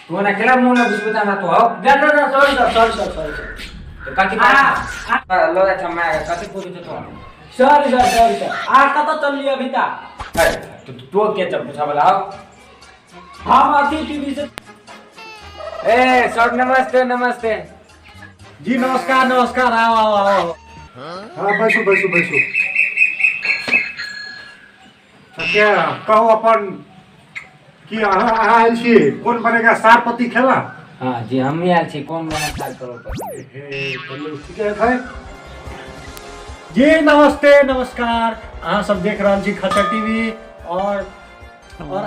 तू ना केला मुंह ना घुसबता ना तो हो। ना ना ना, sorry sir, sorry sir, sorry sir. तो कथी आ, लो अच्छा मैं कथी पूछे तो? Sorry sir, sorry sir. आ कतऽ चलली अभी ता? है तो तो के चल पूछा वाला हो? हम अथी टीवी से। ए सर, नमस्ते नमस्ते। जी नमस्कार नमस्कार, आओ आओ आओ। हाँ बैसू बैसू बैसू। तऽ के कहू अपन कि अहाँ आयल छी कोन बनेगा सारपति खेला? हाँ जी, हम ही आयल छी कोन बना सार करोड़पति। हे, चलू ठीक है भाई जी। नमस्ते नमस्कार, अहाँ सब देख रहल छी खच्चर टीवी और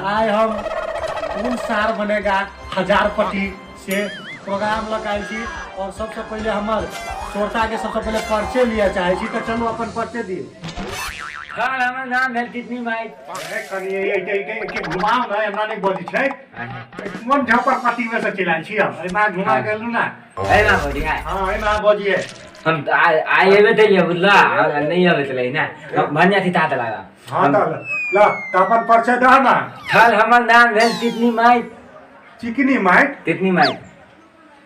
आइ हम कोन सार बनेगा हजारपति से प्रोग्राम लऽ कऽ आयल छी और सबसँ पहिले हमर श्रोता के सबसँ पहिले परिचय लिअ चाहै छी, तऽ चलू अपन परिचय दियौ। हाँ, हमर नाम भेल कितनी माई। ए, कनि एहि घुमाउ ने, एना नहि बजै छै। कोन झोपड़पट्टी में से चलि आयल छी हम? एहिना घुमा गेलहुँ ने। एना बजी है? हाँ, एना बजिए। हम तो आइ एबे तऽ ये बुझला, नहीं आबे चले ना भन्या थी तात लगा। हाँ तऽ ल, तऽ अपन परिचय दह ना। थल हमर नाम भेल तितनी माई। चिकनी माइट? तितनी माई।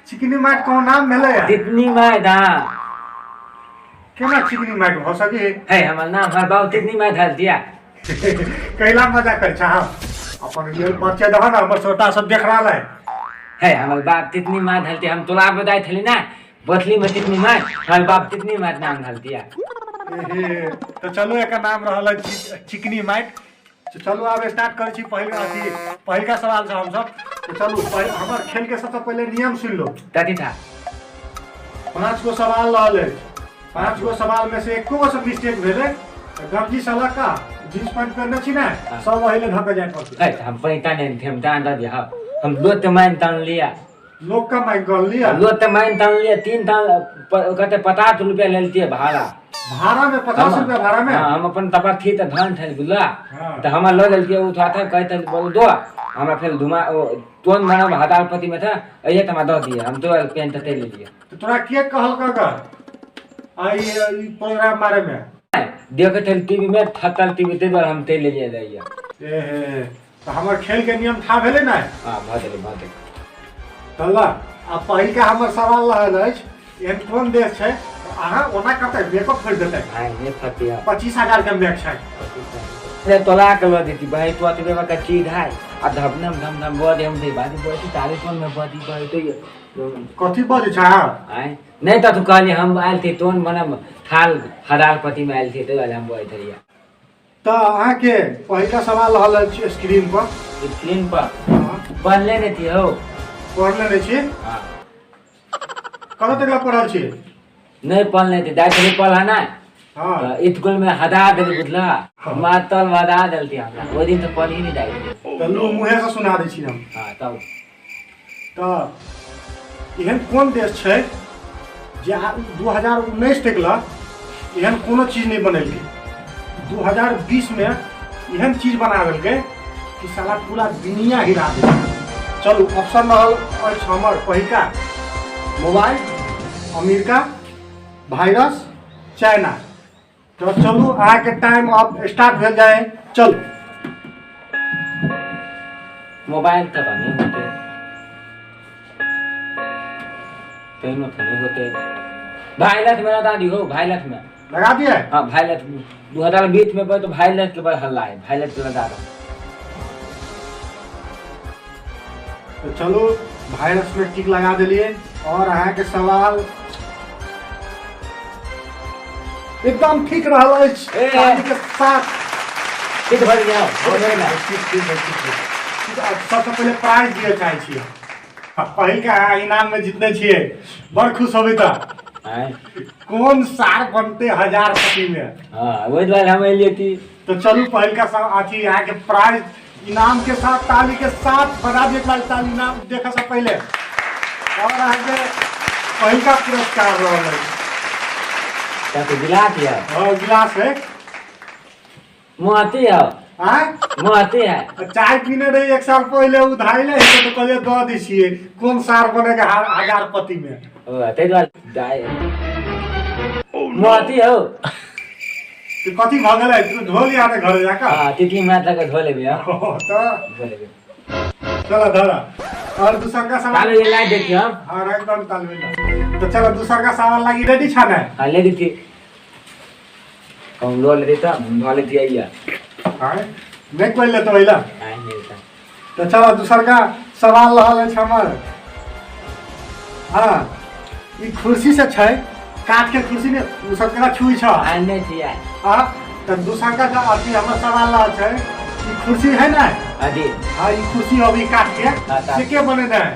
चिकनी माइट कोन नाम भेलै है? तितनी माई दा। केना चिकनी माइट भऽ सके है? हमर नाम हर बाबू तितनी माई धर दिया। कैला मजा कर छा? अपन रियल परिचय दह ना, हमर श्रोता सब देख रहल है। है हमर बाप तितनी माई धरती, हम तोला बताए थली ना बोतली में तितनी माई, हमर बाप तितनी माई नाम धर दिया। हे, तऽ चलू, एकर नाम रहल है चिकनी माइट। तऽ चलू आब स्टार्ट करै छी पहिल अथी पहिलका सवाल से हमसब। तऽ चलू, हमर खेल के सबसँ पहिले नियम सुनि लो। कथी था? 5 गो सवाल रहल अछि। 5 गो सवाल में से एको गो से मिस्टेक भेलै तऽ गंजी से लऽ कऽ जींस पैंट पहिरने छी ने, सब ओहि लए धऽ कऽ जाय पड़तै। है हम पैसा नहीं थे, हम दान दे दिया। हम लोट मान तान लिया। लोक का माइक गल लिया। लोट मान तान लिया, 3 तान कहते 50 रुपया ले लेती है भाड़ा। भाड़ा में 50 रुपया भाड़ा में? हाँ, हम अपन तपा थी तऽ धान थल बुझला। हाँ। तऽ हमरा लऽ लेलकै ओ था था कहते बोल दो हमरा, फेर धुमा ओ तोन माना हजारपति में था अइहे तऽ हमरा दऽ दिए, हम तो पेंट ते ले लिए। तऽ तोरा के कहलक आ ई प्रोग्राम बारे में? देखे थे टीवी में, थकल टीवी ते दुआरे हम ते ले लिए जाइए। ए हे, तऽ हमर खेल के नियम था भेलै ने? हाँ, भऽ गेलै भऽ गेलै। तऽ ल, आ पहिलका हमर सवाल रहल अछि, एहन कोन देश छै, अहाँ ओना कतऽ मेकअप फोड़ि देतै। भाई नहीं फटिया। 25,000 के मैच छै। रे तोला के लऽ देती भाई, तो अतबे में कच्ची धाय आ धम धम धम धम बदे हम दे बादी बदी तारे तोन में बदी बदी तो ये कथी बजै छै अहाँ? आय नहीं तो तू कहली हम आयल थी तोन मने थाल हजारपति में आयल थी तो हम बोले थे। तऽ अहाँके पहिलका सवाल रहल अछि स्क्रीन पर। स्क्रीन पर पढ़ले नहीं थी हो। पढ़ले नहि छी? हाँ। कतऽ तक पढ़ल छी? नहीं पढ़ले थी, दाई थोड़ी पढ़ा ना। हाँ। तो स्कूल में हदा देली बुझला, मातल में हदा देलती हमरा, ओहि दिन तो पढ़ी नहीं दाई। तऽ लू, मुँहे से सुना दै छी हम। हाँ तब। तऽ एहन कोन देश छै जे 2019 तक लए एहन कोनो चीज नहि बनेलकै, 2020 में एहन चीज बना देलकै कि साला पूरा दुनिया हिला देलकै? चलू, ऑप्शन रहल अछि हमर पहिलका मोबाइल, अमेरिका, वायरस, चाइना। तऽ चलू, अहाँके टाइम अब स्टार्ट भेल जाय, चलू। मोबाइल तऽ नहीं होते, पेनो तो नहीं होते, भाई लथ में लगा दी हो, भाई लथ में लगा दिए। हाँ, भाई लथ 2020 में पर तो भाई लथ के बाद हल्ला है, भाई लथ के लगा रहा। तो चलू, वायरस में टिक लगा देलिए और अहाँके सवाल एकदम ठीक रहल अछि। ए। ताली के साथ। ठीक भर गया हो गया। ठीक ठीक है, ठीक है। ठीक, आब सबसँ पहिले प्राइज दिअ चाहै छियै। आ पहिलका अहाँ इनाम में जीतने छियै, बड़ खुश होबै। तऽ आँय? कोन सार बनते हजारपति में? हाँ, वही दुआरे हम एलियै कि तो चलू, पहिलका सब अथी अहाँके प्राइज इनाम के साथ ताली के साथ बजा दिए ताली। ताली इनाम देखे से पहिले और अहाँके पहिलका पुरस्कार रहल अछि। तऽ गिलास यऽ? हाँ, गिलास है। मोहती है। आँय? मोहती है। चाय पीने रही एक साल पहिले, उधारी ले तो कहलिए दऽ दै छियै कोन सार बनेगा हजारपति में। ओ ताहि दुआरे दाइ मोहती हो। तऽ कथी भऽ गेलै? तू धो लिया ने घरे जाकऽ। हाँ, तितली मारि लऽ कऽ धो लेबै। हाँ। तऽ धो लेबै। चलो धरा और दूसर का सवाल तालु ये ला देती हम। हाँ रख दो तालु में। तो चलो दूसर का सवाल लागी रेडी छा ना? हाँ ले दी थी। कौन लो ले देता लो लेती आई है। हाँ नहीं कोई ले तो वहीला। हाँ नहीं देता। तो चलो दूसर का सवाल रहल अछि हमर। हाँ ई कुर्सी से छै काठ के कुर्सी ने उ सब केना छुई छ। हाँ नहीं थी यार। हाँ तो दूसर का जो अथी हमर सवाल रहल छै ई कुर्सी है ना? हाँ जी। हाँ ई कुर्सी अभी काठ के हाँ, से के बनेने है?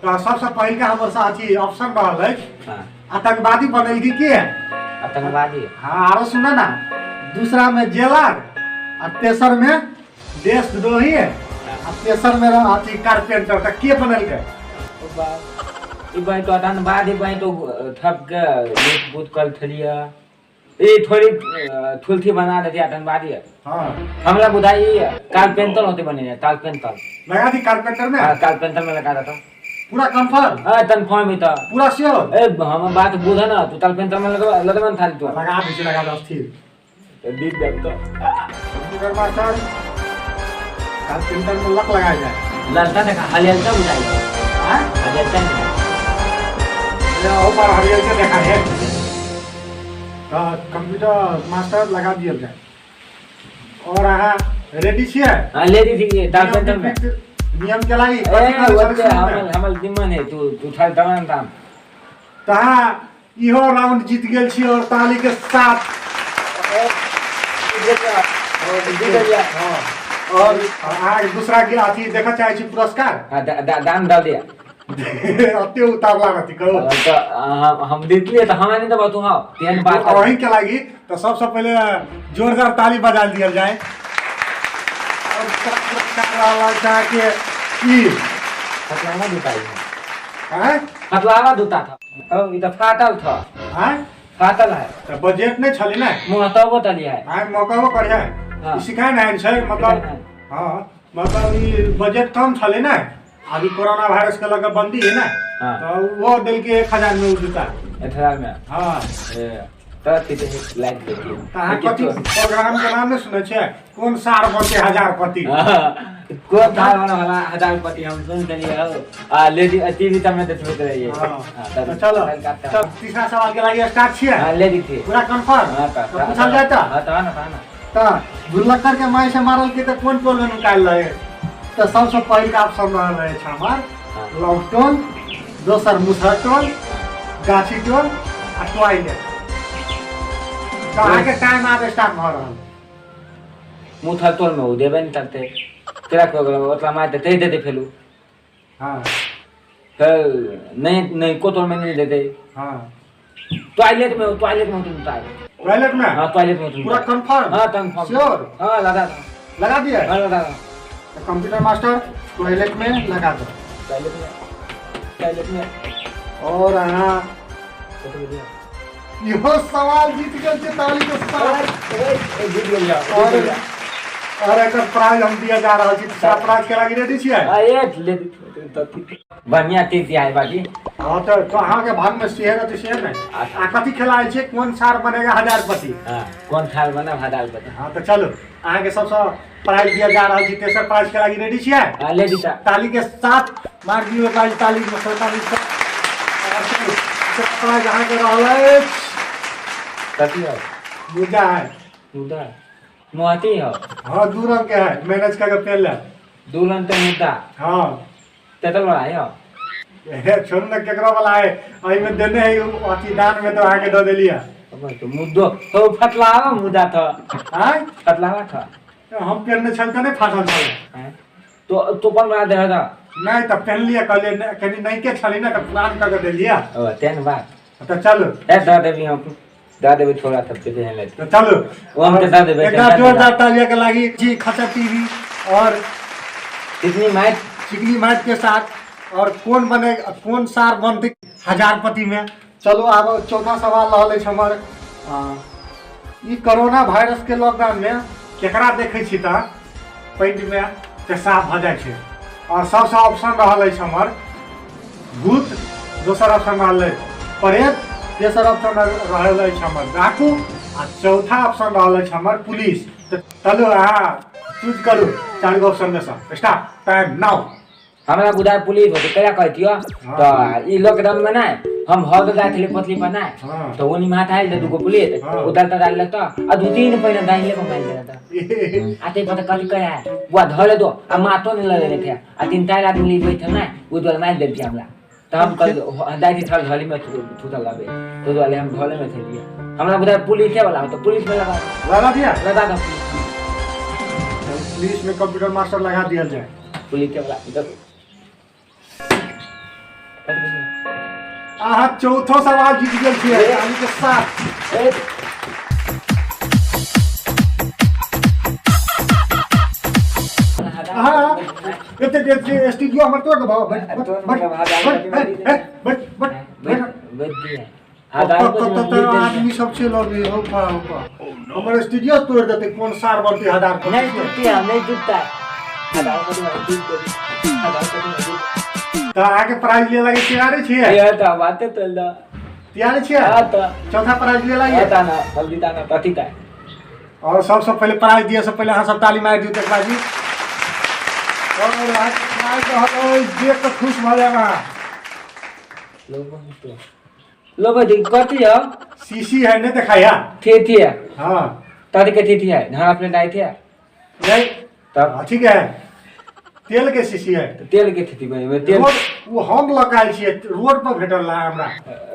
तो सबसे पहिलका हमर से अथी ऑप्शन रहल अछि। हाँ आतंकवादी बनेलकी के? आतंकवादी। हाँ आरो सुन ना दूसरा में जेलर आ तेसर में देशद्रोही आ तेसर में अथी कारपेंटर। तऽ के बनेलकै? ई बाई तो आतंकवादी बाई तो थप के लूट बूट कर थलिया ई थोड़ी थुलथी बना देती आतंकवादी। हाँ हमला बुझाई कारपेंटर होते बने कारपेंटर लगा दी कारपेंटर में। हाँ कारपेंटर में लगा देता। पूरा कंफर्म? हाँ कंफर्म ही था पूरा श्योर? ए हम बात बुझा ना तू कारपेंटर में लगा लगन था तू लगा दी लगा दो स्थिर दी दे तो कंप्यूटर मास्टर कारपेंटर में लक लगाया जाए। ललता देखा हलियलता बुझाई। हाँ हलियलता नहीं ये ऊपर हरियर के देखा है। तो कंप्यूटर मास्टर लगा दिया जाए। और अहाँ रेडी छियै? हाँ ले दी थी कारपेंटर में। नियम के लागि ए ओते हमल हमल दिमन है तू तू थाल तमाम ताम। तऽ अहाँ इहो राउंड जीत गेल छी और ताली के साथ। हाँ और अहाँ दूसरा के अथी देखऽ चाहै छी पुरस्कार? हाँ दान डाल दिया। अते उतावला रहती कहू। तो हम जीतलिए तो हमें नहीं दबा तू। हाँ तेहन बात अहीं के लागि तो सबसे पहले जोरदार ताली बजा दियल जाए। और पुरस्कार के ई फतलावा जूता है। हैं फतलावा जूता था ओ ई तो फाटल था। हैं फाटल है तो बजट नहीं छली ना महतबो तलिया है। हां मौकाबो करिया हाँ। ई सिखाय ना छै मतलब। हाँ मतलब ई बजट कम छले ना अभी कोरोना वायरस के लग बंदी है ना। हाँ। तो वो देलके 1000 में उ जूता। 1000 में। हाँ ए तो किते लाइक देखिए तऽ अहाँ कथी प्रोग्राम के नाम नहि सुनै छियै? कोन सार बनतै हजारपति? कोन सार बना वाला हजारपति हम सुन देलिए हो आ लेडी टीवी तमे देखबैत रहिए। हाँ तऽ चलो तब तीसरा सवाल के लागि स्टार्ट छियै? हाँ लेडी थी पूरा कंफर्म? हाँ तऽ पूछल जाय तऽ? हाँ तऽ ना ना तऽ गुल्लकर के माय से मारल के तऽ कोन टोल में नुकायल रहे? तऽ सबसँ पहिलका ऑप्शन रहल रहै छै हमर लॉकटोल, दोसर मुसहर टोल, गाछी टोल आ टॉयलेट। तऽ अहाँके टाइम आब स्टार्ट भऽ रहल। मुसहर टोल में उ देबे नहीं करते तेरा को ओतला मार देते देते फेलू। हाँ फिर नहीं नहीं को टोल में नहीं देते। हाँ टॉयलेट में टॉयलेट में तुम टॉयलेट में? हाँ टॉयलेट में तुम पूरा कंफर्म? हाँ कंफर्म श्योर? हाँ लगा लगा दिया? हाँ लगा। तो कंप्यूटर मास्टर टॉयलेट में लगा दो। टॉयलेट में टॉयलेट में। और अहाँ इहो सवाल जीत गेल छै ताली के साथ। जीत गेलियै। और एकर प्राइज हम दिया जा रहल छी। तीसरा प्राइज के लागि रेडी छियै? ले बढ़िया चीज है बाकी। हाँ तो अहाँके भाग में शेयर है तो शेयर नहीं। आ कथी खेलाइ छै? कोन सार बनेगा हजारपति? हाँ कोन सार बना हजारपति। हाँ तो चलो अहाँके सबसँ प्राइज दिया जा रहल छी। तेसर प्राइज के लागि रेडी छियै? हाँ ले दी। ताली के साथ मार दियौ प्राइज ताली में ताली। प्राइज अहाँके रहल अछि कथी हो? मुद्दा है। मुद्दा मोहती हो? हाँ दू रंग के है मैनेज करके पहन ले। दू रंग के मुद्दा? हाँ तेतल वाला है। हे छोड़ ना केकरो वाला है एहिमे देने है अथी दान में तो अहाँके दऽ देलियै। तो मुद्दो तो फटलावा मुद्दा था। हाँ फटलावा था हम पहनने छल तऽ नहि फाटल छल। तो तो अपन बना दे था नहीं तऽ पहनलियै कहलियै कनि नइके छलै ने तऽ पुरान कऽ के देलियै। ओ तेहन बात। तऽ चलू ए दऽ देबी हम दऽ देबी थोड़ा तब के पहन लेते। तऽ चलू वो हम तऽ दऽ देबै। एकटा जोरदार तालिया के लागि जी खचा टीवी और चिकनी माइट चिकनी माइट के साथ और कौन बने कौन सार बनतै हजारपति में। चलू आब चौथा सवाल रहल अछि हमर ई कोरोना वायरस के लॉकडाउन में केकरा देखै छी तऽ पेंट में पेशाब भऽ जाइ छै? और सबसँ ऑप्शन रहल अछि हमर भूत, दोसर ऑप्शन रहल अछि प्रेत, तेसर ऑप्शन रहल अछि हमर डाकू आ चौथा ऑप्शन रहल अछि हमर पुलिस। तऽ चलू अहाँ चूज करू चारि गो ऑप्शन में से। Start time now. हमरा बुझाय पुलिस होते कया कहतियो। हाँ। तो ई लॉकडाउन में ना हम हद जाए थे पतली पर ना, हाँ। तो ओनी माथा आयल दुगो पुलिस। हाँ। उधर त डाल त आ दू तीन पहिने दाइले को मार देला त आते पता कथी कया बुआ धरे दो आ माथो नहीं लगे थे आ तीन चार आदमी ली बैठल ना उ दुआरे मार देलती हमरा। त हम कल दाइ थल धली में थूथल लगे तो दुआरे हम धले में थलिए। हमरा बुझाय पुलिस वाला तो पुलिस में लगा लगा दिया, लगा दो पुलिस। पुलिस में कंप्यूटर मास्टर लगा दिया जाए पुलिस वाला इधर। अहाँ चौथो सवाल जीत गेल छियै यानी के 7। अहाँ एते जे स्टूडियो हमर तोड़ देबो। बैठ बैठ बैठ बैठ बैठ बैठ। आदमी सब छै लगे हो पा हो पा हमर स्टूडियो तोड़ देते। कोन सार बनते हजार नहीं टूटती है, नहीं टूटता है। तो आगे प्राइज ले लगे तैयारी छियै? ये तो बाते तो ल तैयारी छियै? हां तो चौथा प्राइज ले लगे ता ना जल्दी ता ना कथी ता। और सबसे पहले प्राइज दिए से पहले अहाँ सब ताली मारि दियौ तकरा जी। और अहाँ प्राइज रहल देख के खुश भऽ जायब अहाँ। लो लो भाई कथी है? सीसी है नहीं देखाया थी है। हां तद के थी है धान अपने दाई थे नहीं तब ठीक है तेल के शीशी है। तेल के थी भाई में तेल वो हम लगायल छियै रोड पर भेटल रहा हमरा।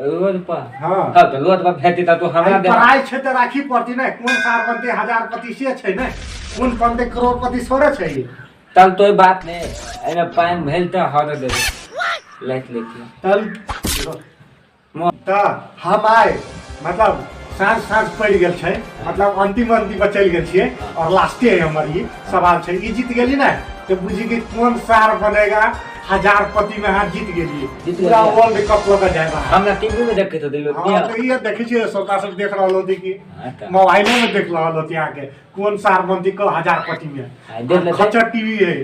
रोड पर? हां हां तो रोड पर भेटती त तो हमरा दे। प्राइज छै त राखी पड़ती ने। कोन सार बनते हजारपति से छै ने, कोन बनते करोड़पति सोरे छै। तल तो बात नहीं एने पानी भेल त हर देबे लाइट लेके तल त हम आए मतलब साँझ साँझ पड़ि गेल छै, मतलब अंतिम अंतिम पर चलि गेल छियै और लास्टे है हमर ई सवाल छै। ई जीत गेली ने तो बुझी कि कोन सार बनेगा हजारपति में। अहाँ जीत गेलियै पूरा वर्ल्ड कप लऽ के जायब। हमरा टीवी में देखैत होतै लोक। हां तो ये देखै छियै श्रोता सब देख रहल होतै कि मोबाइलो में देख रहल होतै अहाँके कोन सार बनतै क हजारपति में। खच्चर टीवी है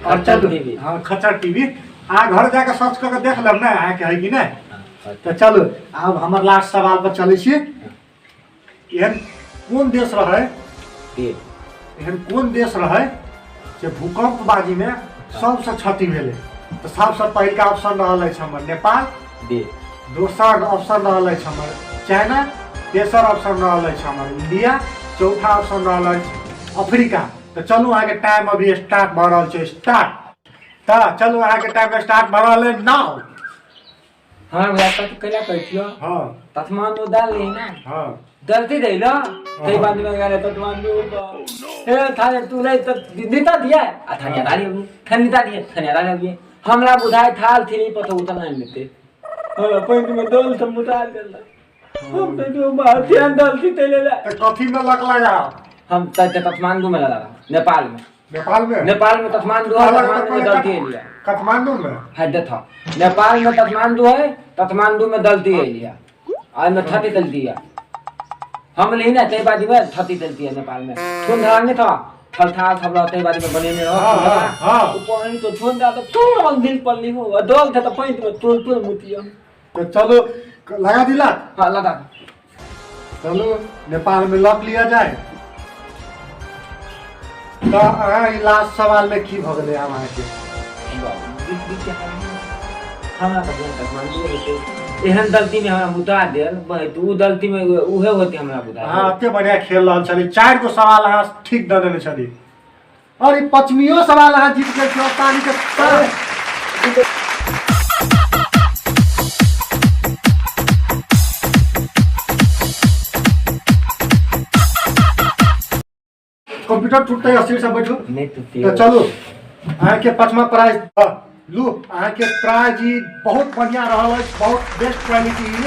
और चल। हां खच्चर टीवी अहाँ घर जाके सर्च कऽ के देख लेब ने अहाँके है कि नहि। तो चलू आब हमर लास्ट सवाल पर चलै छी। एहन कोन देश रहै, एहन कोन देश रहै से भूकंपबाजी में सबसे क्षति भेलै? तो सबसे पहिलका ऑप्शन रहल अछि हमर नेपाल, दोसर ऑप्शन रहल अछि हमर चाइना, तेसर ऑप्शन रहल अछि हमर इंडिया, चौथा ऑप्शन रहल अछि अफ्रीका। तो चलू अहाँके टाइम अभी स्टार्ट भऽ रहल छै। स्टार्ट। तऽ चलू अहाँके टाइम स्टार्ट भऽ रहल है नाउ। हाँ भैया कथी कैला कहै छियौ? हाँ तथमानो डाल ली ना। हाँ गलती दे लो कई बाद में गए तथमानो ए थाने तू नहीं तो दिता दिया आ थाने डाली थाने दिया थाने डाली हमरा बुझाय थाल थी पता उतर नहीं लेते। हां पैंट में डोल सब मुता देला हम तो जो बात डाल थी ते ले तो कथी में लक लगा? हम त तथमांडू में लगा नेपाल में। नेपाल में? नेपाल में तथमांडू है, तथमांडू में दलती है। काठमांडू में? है देखो नेपाल में तथमांडू है, तथमांडू में दलती है लिया और में थती दलती है। हम नहीं ना तय बाजी में थती दलती है नेपाल में। थुन धरा नहीं था थल था थल तय बाजी में बने में रहो। हां ऊपर तो थुन दा तो तुरंत दिल पल्ली हो डोल थे तो पैंट में तुर तुर मुतिया। तो चलो लगा दिला। हां लगा। चलो नेपाल में लक लिया जाए। तो अहाँ ई लास्ट सवाल में की भऽ गेलै आब अहाँके? हमरा तऽ एहन गलती में हमरा मुता देल उ गलती में उहे होते हमरा बुझा। अहाँ एते बढ़िया खेल रहल छली, 4 गो सवाल अहाँ ठीक दऽ देने छली और ई 5वीं सवाल अहाँ जीत गेल छी। ताली के कंप्यूटर टूटते अस्थिर से बैठू नहीं टूटती। तो चलू अहाँके 5वां प्राइज लू। अहाँके प्राइज ई बहुत बढ़िया रहल अछि, बहुत बेस्ट क्वालिटी ई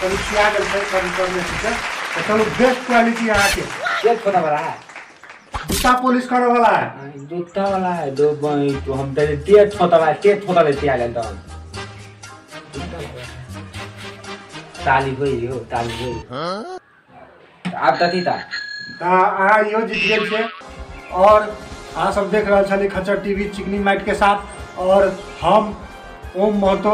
कनि छिया गेल छै कनि करने छै। तो चलू बेस्ट क्वालिटी अहाँके के छोटा वाला है, जूता पॉलिश करे वाला है, जूता वाला है दो बई तो हम दे ते छोटा वाला ते छोटा ले तिया गेल। तो ताली होई हो ताली होई। हां आब कथी ता अहाँ इहो जीत गेल छै। और अहाँ सब देख रहल छली खच्चर टीवी चिकनी माटि के साथ और हम ओम महतो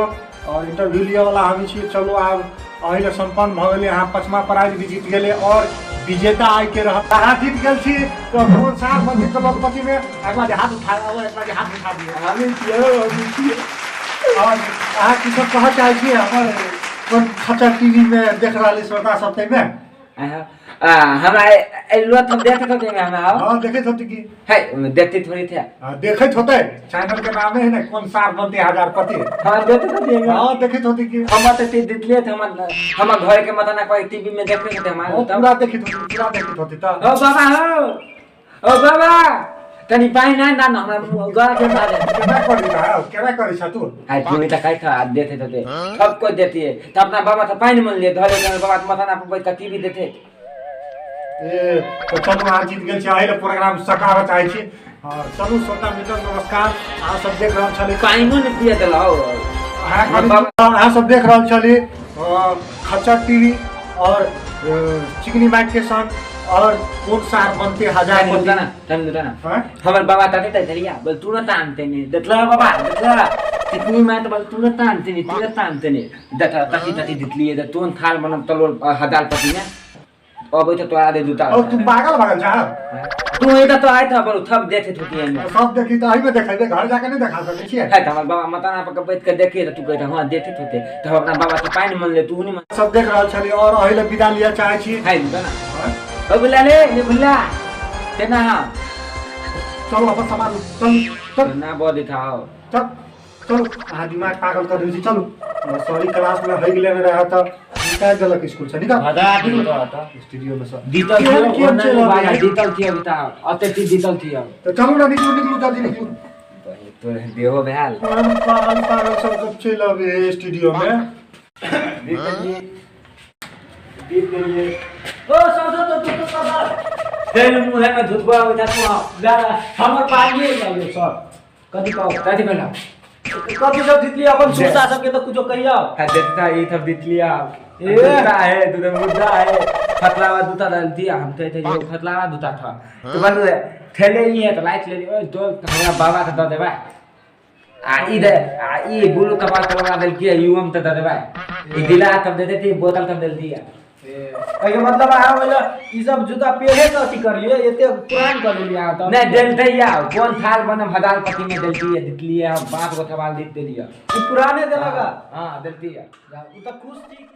और इंटरव्यू लिअ वाला हम छी। चलू आब एहि लए सम्पन्न भऽ गेलै। अहाँ 5वां प्राइज भी जीत गेलै और विजेता आइ के रहल। अहाँ जीत गेल छी तो कौन सार बनते करोड़पति में एक बार हाथ उठा, एक बार हाथ उठा दिए। हमी छियै, हमी छियै। और अहाँ की सब कहऽ चाहै छियै हमर कोन खच्चर टीवी में देख रहल श्रोता सब ताहिमे? हमरा एलो तो देख तो देंगे हमरा। हाँ, देखैत होतै की है, देखते थोड़ी थे। हाँ, देखैत होतै, चैनल के नामे है ने कोन सार बनते हजारपति। हाँ, देखते तो देंगे। हाँ, देखैत होतै की। हम तो ते दिखले थे, हम घर के मत ना कोई टीवी में देखते थे हमारे। पूरा देखैत होतै, पूरा देखैत होतै। त ओ बाबा हो, ओ बाबा तनी पानी ना ना हमरा गला के मारे। केना करी रहा, केना करी छ तू? हाय तू त काई था देते थे, सबको देती है तो अपना बाबा तो पानी मन लिए धरे के बाबा माथा ना पर बैठ के टीवी देते। ए तो चलू अहाँ जीत गेल छी, एहि प्रोग्राम सकाबऽ चाहै छी। और चलू श्रोता मित्र नमस्कार, अहाँ सब देख रहल छली पानिओ ने पिए देलौ। अहाँ सब देख रहल छली खच्चर टीवी और चिकनी माइक के संग और कोन सार बनते हजार। हमर बाबा ताते तरिया बोल तू न तानते ने देखला बाबा, देखला चिकनी माइक बोल तू न तानते ने, तू न तानते ने देखा तकी तकी दितलिए त तोन थाल बनम तलोर हजारपति ने अब तो तोरा दे जूता। और तू पागल भागल छा तू एता तो आय था पर थप देखे थोती है सब देखी त एही में देखेबे, घर जाके नहीं देखा सकै छियै। है त हमर बाबा मताना पर बैठ के देखिए त तू कहत हां देखे थोते, त हम अपना बाबा के पानी मन ले तू नहीं। सब देख रहल छली और एही ले विदा लिया चाहै छी। है ना ओ बुला ले ने बुला तेना। हां चलो अपन सामान चल चल ना बोल था आओ चल चलो। अहाँ दिमाग पागल कर दै छी। चलू सॉरी क्लास में होइ गेलै रहा त निकाल देलक स्कूल से, निकाल स्टूडियो में सब दीतल थियो, दीतल थियो अभी त अते ती दीतल थियो। त चलू ना, निकलू निकलू जल्दी निकलू। तोरे देहो भेल पागल पागल सब सब चलि अबे स्टूडियो में। दीतल जी दीत गेलिए। ओ सर सर तो तो सर फेर मुँह में धुतबा आबै था तू। हमर पानिए लागियो सर, कथी कहू कथी कहलौ कथी सब जीतली अपन सुरसा सबके तो कुछो कहियो। हां देखता ई सब जीतलिया ए मुद्दा है, दूध मुद्दा है, फतलावा दूता डाल दिया हम तो थे जो फतलावा दूता था तो बन ठेले ही है तो लाइट ले ओए तो हमरा बाबा के the देबा आ ई दे आ ई बुलू कपाल करवा देल के यूएम त the देबा ई दिला तब दे देती बोतल तब दे दिया। एके मतलब अहाँ बोले ई सब जूता पेहे के अथी करलिए, एते पुरान कर लेलिए अहाँ त। नहीं देलते या कोन थाल बनम हजारपति में देलती है दितलिए हम 5 गो सवाल जीत देलिए। ई पुराने देलक। हां देलती है उ त खुश थी।